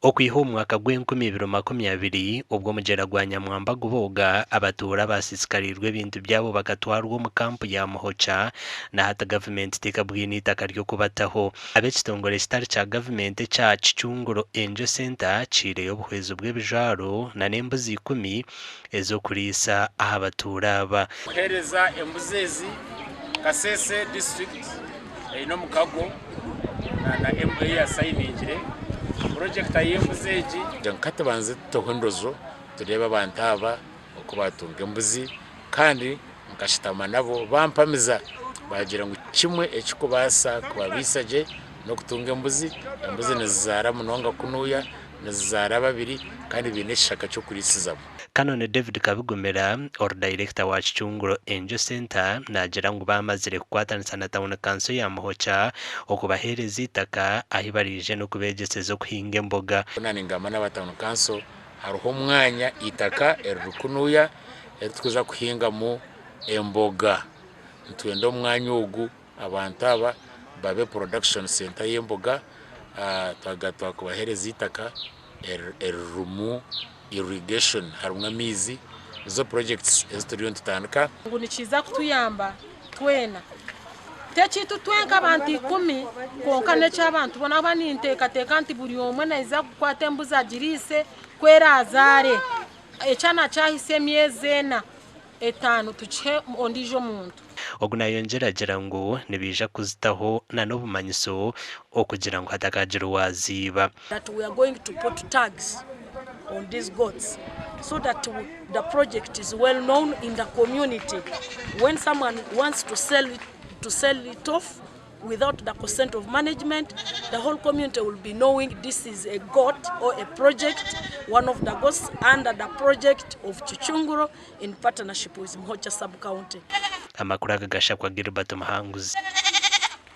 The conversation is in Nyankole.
Okwiha omu mwaka gw'enkumi ibiri 20 obwo omugyera gwa Nyamwamba gubooga, abatuura abaasiisikariirwe ebintu byabo bakatwarwa omu kampu ya Muhokya na hati gavumenti tekabwine eitaka ry'okubataho. Ab'ekitongore ekitari kya gavumenti ekya Kicunguro Angel Centre kihaireyo obuhwezi bw'ebijwaro n'embuzi ikumi ez'okuriisa aha batuura aba. Kuheereza embuzi ezi, Kasese disiturikiti eine omukago na MA eyasayiningire purojekita y'embuzi egi. Nka tubanze tuteho endozo tureebe abantu aba oku batunga embuzi kandi nkashutama nabo bampamiza baagira ngu kimwe ekirikubaasa kubabaisa gye n'okutunga embuzi. Embuzi nizizaara munonga kunuya, nizizaara babiri kandi baine ekishaka ky'okuriisizamu. Canon David Kabigumira, ori dayirekita wa Kicunguro Angel Centre naagira ngu baamazire kukwatanisa na tauni kanso ya Muhokya okubaheereza eitaka ahi baraije n'okubeegyeseza okuhinga emboga. Hoona ningamba n'aba tauni kanso hariho omwanya eitaka eriri kunuya eriturikuza kuhingamu emboga. Nitwenda omwanya ogu abantu aba babe production centre y'emboga twakubaheereza eitaka eririmu irrigation harimu amaizi nizo projects ezi turiyo nitutandika. Ngu nikiiza kutuyamba twena. T'ekyaitu twenka abantu ikumi kwonka n'eky'abantu boona ahakuba ninteekateeka nti buri omwe naija kukwata embuzi agiriise ku eraazaare ekyana kyahitsya emyezi ena, etaano tukihe ondiijo muntu. Ogu nayongyera agira ngu nibaija kuzitaho n'obumanyiso okugira ngu hatakagira owaaziiba. That we are going to put tags on these goats so that the project is well known in the community. When someone wants to sell it, to sell it off without the consent of management, the whole community will be knowing this is a goat or a project, one of the goats under the project of Kicunguro in partnership with Muhokya sub-county. Amakuru aga gashakwa Gilbert Muhanguzi.